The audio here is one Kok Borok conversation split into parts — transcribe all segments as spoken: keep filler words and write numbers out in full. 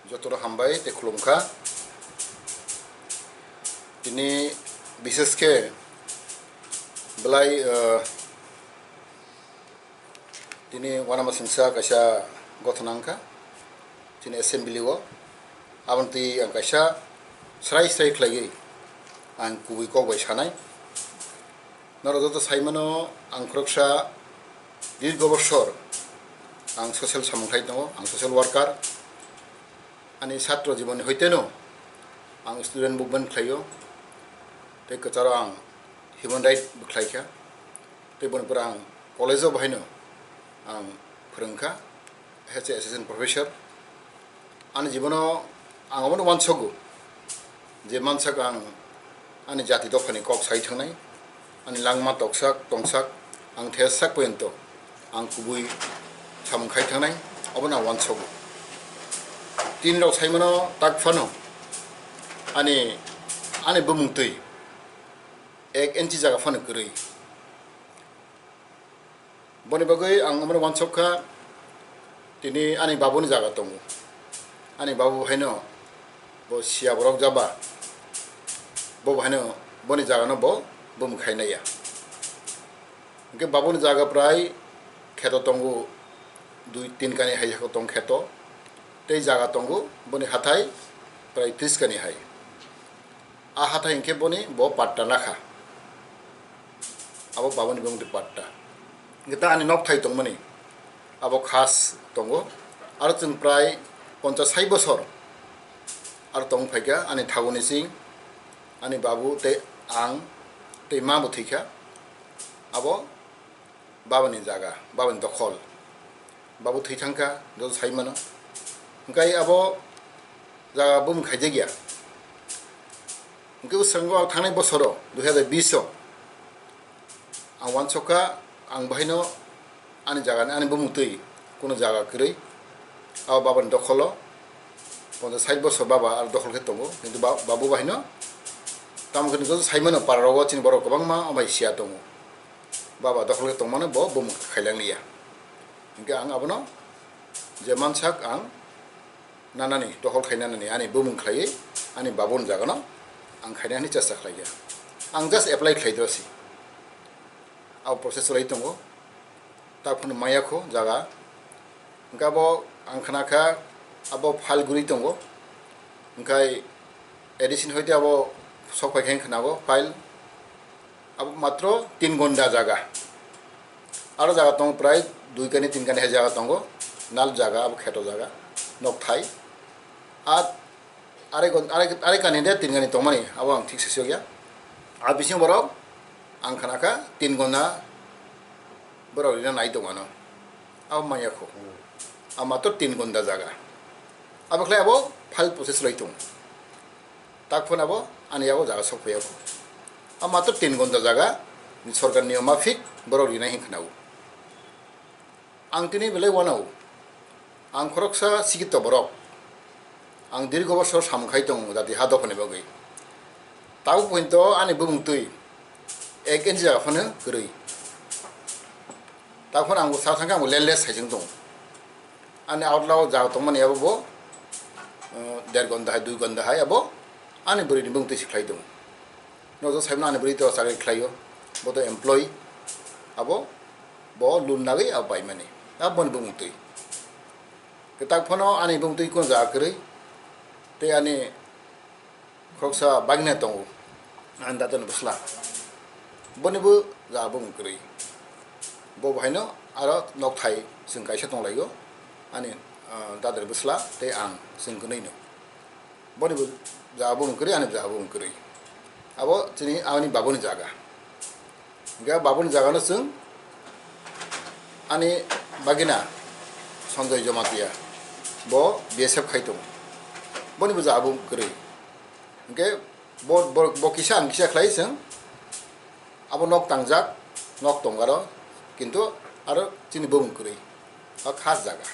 Jotono hambai tei khulumkha. Tini bishesh khe belai, eh, tini uanama singsa kaisa gothona wngkha chini assembly o. Aboni twi ang kaisa srai srai khlaiwi ang kubui kok bai sanai. Norok joto saimano, ang khoroksa dirgo bosor ang social samung khlai tongo, ang social worker. Ani satro jibonni hoiteno ang student movement khlaio, tei kwcharo ang human right bo khlaikha, tei boni pore ang college o bahaino ang phwrwngkha. As a assistant professor, ani jibono ang omono uansogo je mansak ang ani jati dophani kok sai thangnai, ani langma toksak tongsak ang thesak poyonto ang kubui samung khai thangnai, obono ang uansogo. Tini rok saimano tak phano ani, ani bumung twi ek inchi jaga phano kwrwi. Boni bagwi ang omono uansuk kha, tini ani babuni jaga tongo. Ani babu haino bo siya borok jaba, bo haino boni jagano bo bumung khainaiya. Hwnkhe babuni jaga prai kheto tongo, dui tin kani hai tong kheto, tei jaga tongo boni hathai prai tris kani hai. A hathai hwnkhe boni bo patta nakha. Abo baboni bongni patta. Hwnkhe ta ani nokthai tongmani abo khas tongo. Aro chwng prai ponchas sai bosor aro tong phaikha ani thaguni sing, ani babu tei ang tei ma bo thwikha. Abo babani jaga, babani dokhol. Babu thwi thangkha, joto sai mano. Hwnkhe abo jaga bumung khaijakya. Hwnkhe bwskango ang thangnai bosoro, dui hazar bish o, ang uansukha, ang bahaino ani jaga, ani bumung twi, kuno jaga kwrwi, abo babani dokholo, ponchas sait bosor baba aro dokhol khe tongo, kintu ba-, babu bahaino, tamo khe joto sai mano, para rogo chini borok kwbangma, omo hai siya tongo. Baba dokhol khe tongmano bo bumung khailangya. Hwnkhe ang abono je mansak ang nanani, dokhol khai nanani ani bumung khlaiwi ani babuni jagano ang khaina hwnwi chesta khlaikha. Ang just apply khlai dosi. Abo process cholai tongo. Taphano maya kho jaga. Hwnkhe abo ang khna kha abo file guri tongo. Hwnkhe A D C ni hoite abo sok phai khe khnago file. Abo matro tin gonda jaga. Aro jaga tongo prai dui kani tin kani hai jaga tongo. Nal jaga abo kheto jaga. Nokthai. A are gon-, are, are kani de tin kani tongmani abo ang thik se siyokya. A bisingo borok ang khna kha tin gonda borok rina nai tongmano. Abo maya kho. A matro tin gonda jaga. Abo khlai abo file process lai tong. Tak phone abo ani yago jaga sok phaiya kho. A matro tin gonda jaga ni sorkar niyom mafik borok rinai hin khnago. Ang tini belai wanao. Ang khoroksa sikito borok. Ang dirgo bosor samung khai tongo jati ha dophani bagwi. Tabuk pointo ani bumung twi ek inch jaga phano kwrwi. Takhon ang bo sa thangkhe ang bo landless hai chwng tongo. Ani outlaw jaga tongmani abo bo, uh, der gonda hai, dui gonda hai abo ani bwrwini bumung twi se khlai tongo. Nojo saimano ani bwrwi to chakri khlaio, bo to employee, abo bo loan nagwi abo paimani, abo boni bumung twi. Kwtak phano ani bumung twi kun jaga kwrwi, tei ani khoroksa bagina tongo, ani dadani bwsla. Boni bo jaga bumung kwrwi. Bo bo haino aro nokthai chwng kaisa tonglaio, ani, ah, dadani bwsla tei ang chwng kwnwi no. Boni bo jaga bumung kwrwi, ani jaga bumung kwrwi. Abo chini ani babuni jaga. Hingke babuni jaga no chwng ani bagina Sanjoy Jamatia, bo B S F khai tongo. Boni bo jaga bumung kwrwi. Hingke bo, bo, bo kisa ang kisa khlai chwng abo nok tangjak, nok tong aro, kintu aro chini bumung kwrwi. O khas jaga.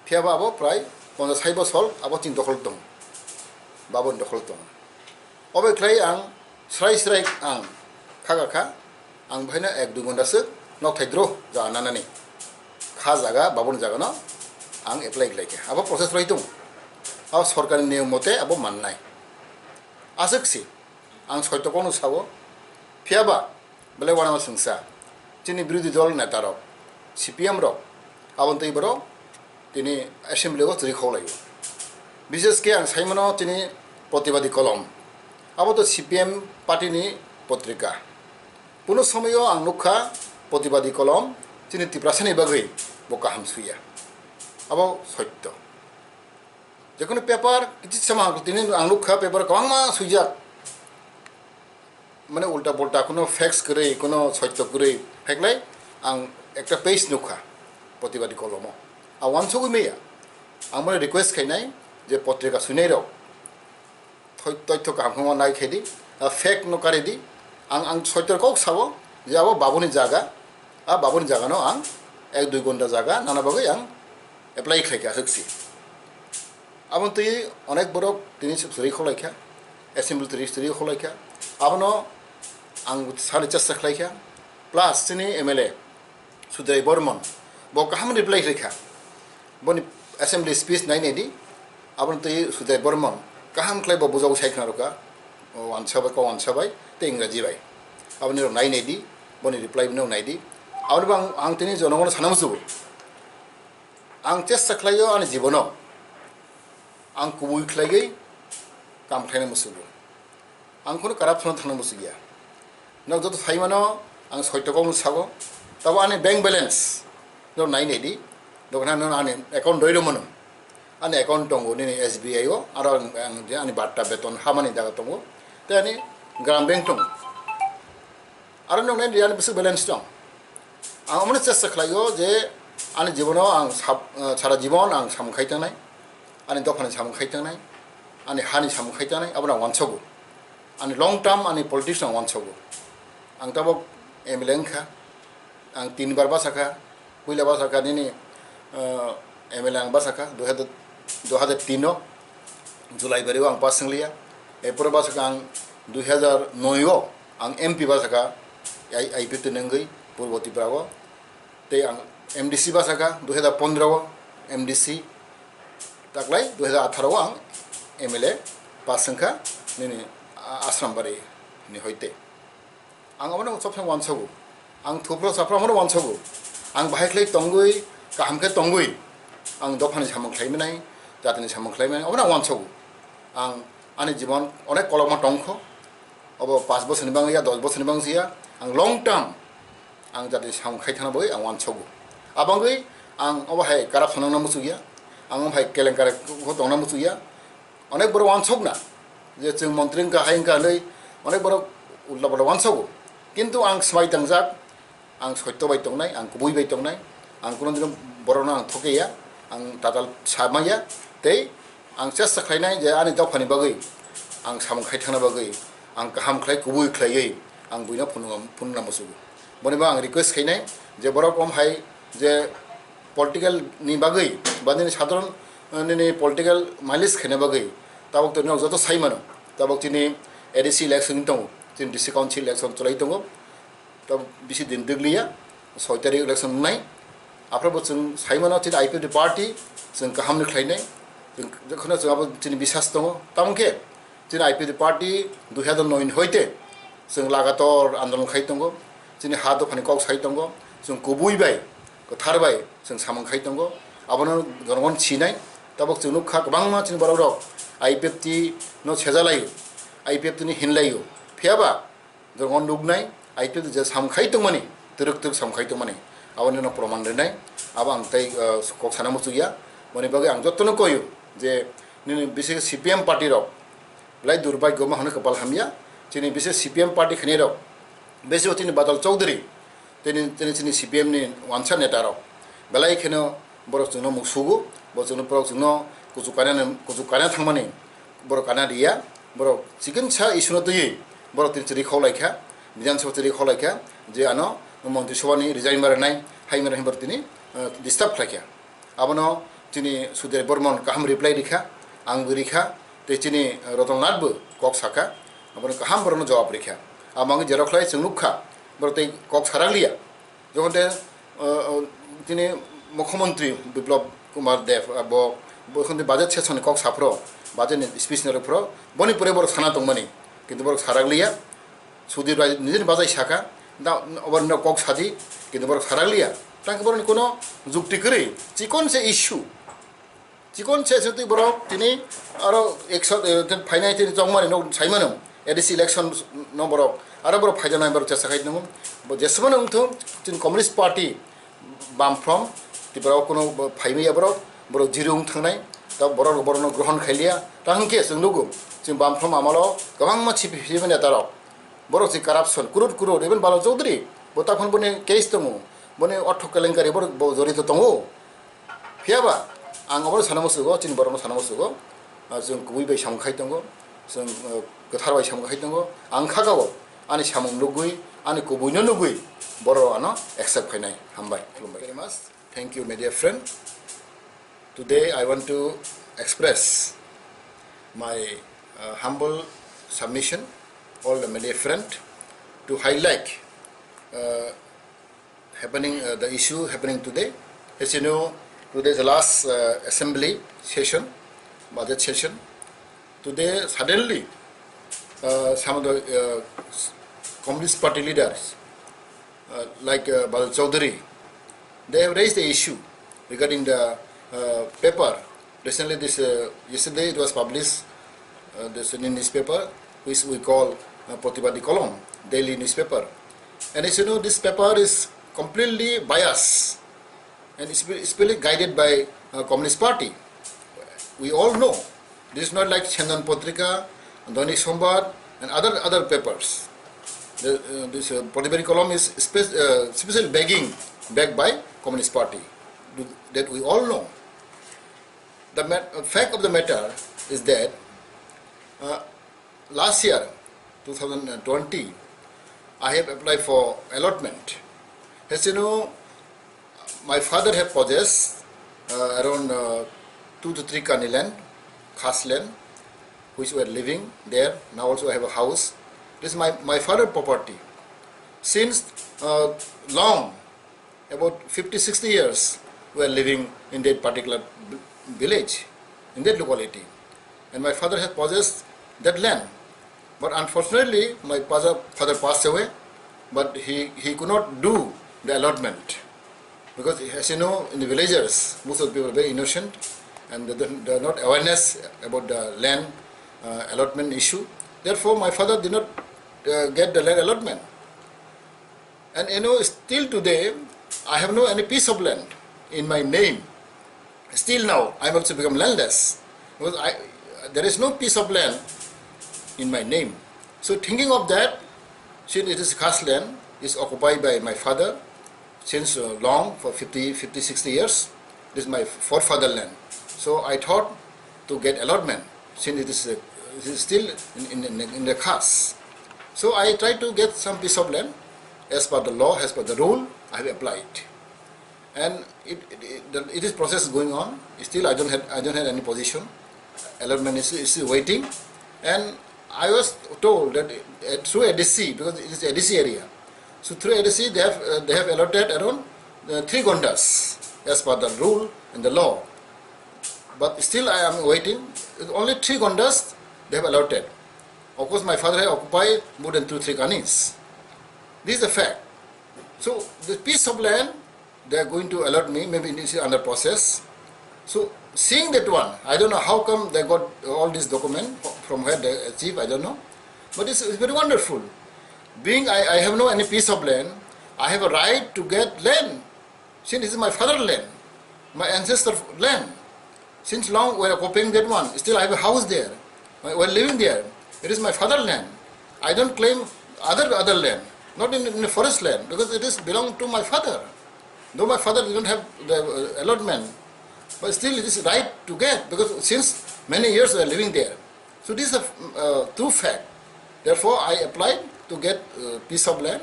Phiya ba abo prai ponchas sai bosor abo chini dokhol tong. Baboni dokhol tong. Obo khlai ang srai srai ang kha kha kha, ang bahaino ek dui ghonta swk nok thai dro jaga nanani. Kha jaga, baboni jaga no ang apply khlai kha. Abo process roi tong. Abo sorkarni niyom mote abo mannai. Aswk si, ang soito kokno sao, phiyaba belai uanama chwngsa, chini birodhi dol netarok, C P M rok, aboni twi borok tini assembly o chwrwi khoklaio. Bishesh khe ang saimano chini Pratibadi Kolom, abo to C P M party ni potrika. Kuno somoyo ang nukha Pratibadi Kolom chini Tiprasani bagwi bo kaham suya. Abo soito. Jekunu paper kichik sama tini ang nukha, paper kwbangma suijak. Mane ulta pulta, kuno facts kwrwi, kuno soito kwrwi, haiklai ang ekta page nukha Pratibadi Kolomo. A wansugwi meya. Ang mane request khainai je potrika suinairok thoi-, toitho kaham khama nai khaidi, a fact no karidi. Ang, ang soito kok sao je abo babuni jaga, a babuni jaga no ang ek dui ghonta jaga nana bagwi ang apply khlaikha aswk si. Aboni twi onek borok tini chwrwi kholaikha, assembly twi chwrwi kholaikha. Abono ang sani chesta khlaikha. Plus chini M L A Sudai Bormon bo kaham reply khlaikha. Boni assembly speech nai naidi. Aboni twi Sudai Bormon kaham khlai bo bujao sai khna rwkha. O wansa bai, ko wansa bai, tei Ingraji bai. Aboni rok nai naidi, boni reply no naidi. Aboni bo ang, ang tini jonogono sana musugo. Ang chesta khlaio ani jibono ang kubui khlaigwi kam khlaina musugo. Ang kheno corruption thangna musugya. Nok joto saimano ang soito kokno sago. Tabo ani bank balance no nai naidi. Dokhna no ani account doi romano. Ani account tongo nini S B I o, aro ang, ang je ani batta beton hamani jaga tongo. Tei ani Gram Bank tongo. Aro noknai ani bwswk balance tong. Ang omono chesta khlaio je ani jibono ang sab-, eh, sara jibon ang samung khai tangnai, ani dophani samung khai tangnai, ani hani samung khai tangnai, abono ang wansogo. Ani long term ani politics no ang wansogo. Ang tabok M L A wngkha, ang tinbar basa kha, puila basa kha nini, eh, M L A ang basa kha, dui hajar, dui hajar tin o July bari o ang pass wnglia. Erpore basa kha ang dui hajar noi o ang M P basa kha, I-, I P F T nungwi Purbo Tripura o. Tei ang M D C basa kha dui hajar pondro o M D C, taklai dui hajar atharo o ang M L A pass wngkha nini, a-, Asrambari ni hoite. Ang abono sob samai wansogo. Ang thupro saphro abono wansogo. Ang bahai khlai tongwi, kaham khe tongwi, ang dophani samung khlai manai, jatini samung khlai manai, abono ang wansogo. Ang ani jibon onek kolokma tongkho. Obo paanch bosorni bangwi ya, dos bosorni bangwi ya. Ang long term ang jatini samung khai thangna bagwi ang wansogo. Abangwi ang obo hai corruption wngna muchukya. Ang obo hai kelenkari tongna muchukya. Onek borok wansokna je chwng montri wngkha, hai wngkha hinwi onek borok ulta pulta wansogo. Kintu ang swmai tangjak, ang soito bai tongnai, ang kubui bai tongnai, ang kuno dino borokno ang thokeya, ang tatal samaya, tei ang chesta khlainai je ani dophani bagwi ang samung khai thangna bagwi ang kaham khlai, kubui khlaiwi ang buino phunukna, phunukna muchungo. Boni bo ang request khainai je borok om hai je political ni bagwi ba nini sadharon, eh, nini political mileage khaina bagwi tabok to nok joto sai mano, tabok chini A D C election tongo, chini district council election chwlai tongo, tabok bisi din dwgliya, soi tarik election wngnai. Aphro bo chwng sai mano chini I P F T party chwng kaham ni khlainai, chwng jokhno chwng abo chini bisas tongo, tamo khe chini I P F T party dui hajar noi ni hoite chwng lagator andolon khai tongo, chini ha dophani kok sai tongo, chwng kubui bai, kwthar bai chwng samung khai tongo, abono jonogon sinai. Tabok chwng nukha kwbangma chini borok rok I P F T no sejalaio, I P F T ni hinlaio, phiyaba jonogon nuknai I P F T je samung khai tongmani, twrwk twrwk samung khai tongmani, aboni no proman rinai. Abo ang tei, uh, kok sana muchukya. Boni bagwi ang jotono koyo je nini bisi C P M party rok belai durbagyo ma hwnwi kwpal hamya. Chini bisi C P M party khainai rok, bisi chini Badal Chowdhury, tini, tini chini C P M ni wansa neta rok belai kheno borok chwngno musugo, bo chwngno borok chwngno kuchuk kainani, kuchuk kaina thangmani borok kana riya, borok chikon sa issue no twiwi borok tini chwrwi khok laikha, Bidhan Sabha chwrwi khok laikha je ano Montri Sabha ni resign ma rwnai, hai ma rwnai borok tini, eh, disturb khlaikha. Abono chini Sudhir Bormon kaham reply rikha, ang bo rikha, tei chini Ratan Nath bo kok sakha, abono kaham borokno jawab rikha. Abo wngwi jerok khlai chwng nukha, borok tei kok sarakliya. Jokhon tei, uh, uh, chini Mukhyamantri Biplab Kumar Deb, uh, bo Bo khon budget session ni kok saphro, budget ni speech ni rokphro, boni pore borok sana tongmani, kintu borok sarakliya. Sudhir Rai nijini bajai saka, da oborno kok sadi, kintu borok sarakliya. Tang borokni kono jukti kwrwi, chikon se issue. Chikon se se twi borok tini aro ekso, eh, phainai tini chongmani nok saimano, A D C election no borok, aro borok phaijaknai borok chesa khai tongo. Bo jesmano wngthung, chini Communist Party, Bamfront, Tripura o kono bo phaimaya borok, borok zero wng thangnai, ta borok borokno grohon khailiya, ta hwnkhe chwng nugo, chini Bamfront amalo kwbangma C P M neta rok, borok si corruption, crore crore, even Bala Chaudhary, bo ta phone boni case tongo, boni ortho kelenkari borok bo jorito tongo. Phiyaba ang obono sana musugo, chini borokno sana musugo, ah, chwng kubui bai samung khai tongo, chwng, ah, kwthar bai samung khai tongo. Ang khagao ani samung nugui, ani kubuino nugui borok ano accept khainai. Hambai, khulumbai. Very much. Thank you, media friend. Today I want to express my, uh, humble submission, all the media friend, to highlight, uh, happening, uh, the issue happening today. As you know, today is the last, uh, assembly session, budget session. Today, suddenly, uh, some of the, uh, Communist Party leaders, uh, like, uh, Bala Chaudhary, they have raised the issue regarding the, uh, paper. Recently, this, uh, yesterday it was published, uh, this new newspaper, which we call, uh, Pratibadi Kolom, daily newspaper. And as you know, this paper is completely biased and it's, it's really guided by, uh, Communist Party. We all know this is not like Chandan Patrika, Dainik Sombad, and other, other papers. The, uh, this, uh, Pratibadi Kolom is spe-, uh, specially begging, backed by Communist Party, that we all know. The mat-, uh, fact of the matter is that, uh, last year, two thousand twenty, I have applied for allotment. As you know, my father have possessed, uh, around, uh, two to three kani land, khas land, which were living there. Now also I have a house. This is my, my father property. Since, uh, long, about fifty, sixty years, we are living in that particular v-, village, in that locality. And my father has possessed that land. But unfortunately, my father, father passed away, but he, he could not do the allotment. Because, as you know, in the villagers, most of the people are very innocent and they don't, they are not awareness about the land, uh, allotment issue. Therefore, my father did not, uh, get the land allotment. And you know, still today, I have no any piece of land in my name. Still now, I am also become landless because I, there is no piece of land in my name. So thinking of that, since it is khas land, is occupied by my father since, uh, long, for fifty, fifty, sixty years. This is my forefather land. So I thought to get allotment since it is, uh, it is still in, in, in, in the khas. So I try to get some piece of land as per the law, as per the rule, I have applied. And it, it, it, the, it is process going on. Still, I don't have, I don't have any position. Allotment is, is still waiting. And I was told that, uh, through A D C, because it is A D C area. So through A D C, they have, uh, they have allotted around, uh, three gondas as per the rule and the law. But still, I am waiting. Only three gondas they have allotted. Of course, my father have occupied more than two, three kanis. This is the fact. So the piece of land they are going to allot me, maybe it is under process. So seeing that one, I don't know how come they got all this document, from where they achieve, I don't know. But it's, it's very wonderful. Being I, I have no any piece of land, I have a right to get land. Since it is my father land, my ancestor land. Since long we are occupying that one. Still I have a house there. We are living there. It is my father land. I don't claim other, other land, not in, in the forest land, because it is belong to my father. Though my father did not have the, uh, allotment, but still it is right to get, because since many years we are living there. So this is a, uh, true fact. Therefore, I applied to get, uh, piece of land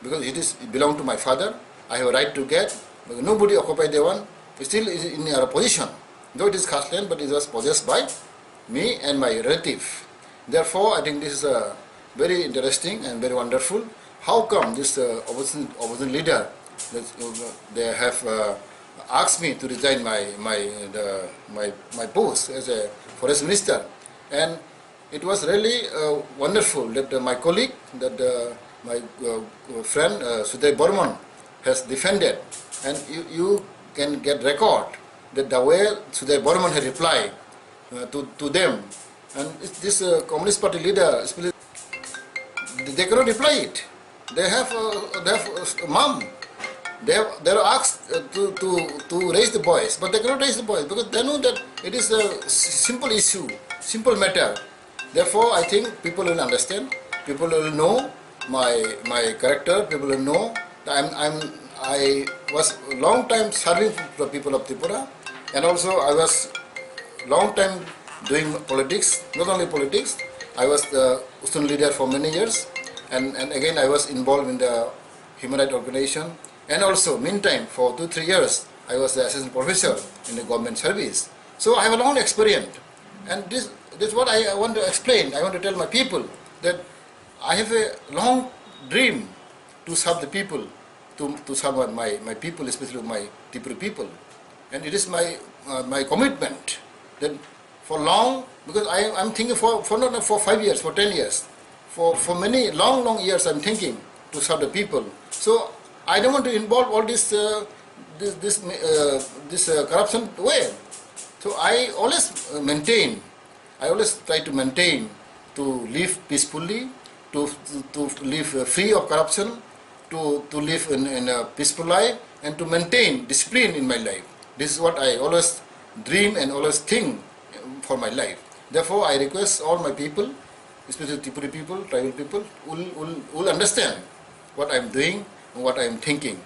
because it is, it belong to my father. I have a right to get. But nobody occupied the one. Still is in our position. Though it is khas land, but it was possessed by me and my relative. Therefore, I think this is a very interesting and very wonderful. How come this, uh, opposition, opposition leader, that, uh, they have, uh, asked me to resign my my the, my my post as a forest minister, and it was really uh, wonderful that uh, my colleague, that uh, my uh, friend uh, Suday Borman has defended, and you, you can get record that the way Suday Borman had replied uh, to, to them, and this uh, Communist Party leader, especially, they cannot reply it. They have, uh, they have uh, mom. They have, they are asked uh, to, to, to raise the voice, but they cannot raise the voice because they know that it is a s- simple issue, simple matter. Therefore, I think people will understand. People will know my my character. People will know that I'm I'm I was a long time serving the people of Tripura, and also I was long time doing politics. Not only politics, I was the student leader for many years, and and again I was involved in the human rights organization, and also meantime for two three years I was the assistant professor in the government service. So I have a long experience, and this this is what I want to explain. I want to tell my people that I have a long dream to serve the people, to, to serve my, my, my people, especially my Tripuri people. And it is my, uh, my commitment that for long, because I, I'm thinking for, for not for five years, for ten years, for, for many long, long years I'm thinking to serve the people. So I don't want to involve all this, uh, this, this, uh, this uh, corruption way. So I always uh, maintain I always try to maintain to live peacefully, to, to live uh, free of corruption, to, to live in, in a peaceful life, and to maintain discipline in my life. This is what I always dream and always think for my life. Therefore, I request all my people, especially Tripuri people, tribal people, will, will, will understand what I am doing and what I am thinking.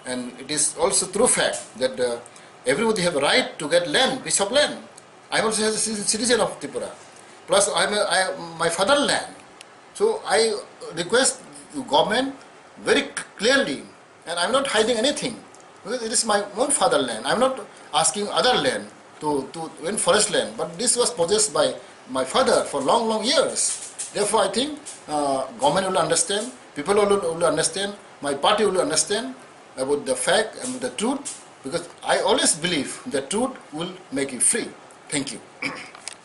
And it is also true fact that uh, everybody have a right to get land, piece of land. I am also a citizen of Tripura. Plus, I am a, I, my fatherland. So I request the government very clearly, and I am not hiding anything, because it is my own fatherland. I am not asking other land to, to even forest land, but this was possessed by my father for long, long years. Therefore, I think uh, government will understand, people will, will understand, my party will understand about the fact and the truth, because I always believe the truth will make you free. Thank you.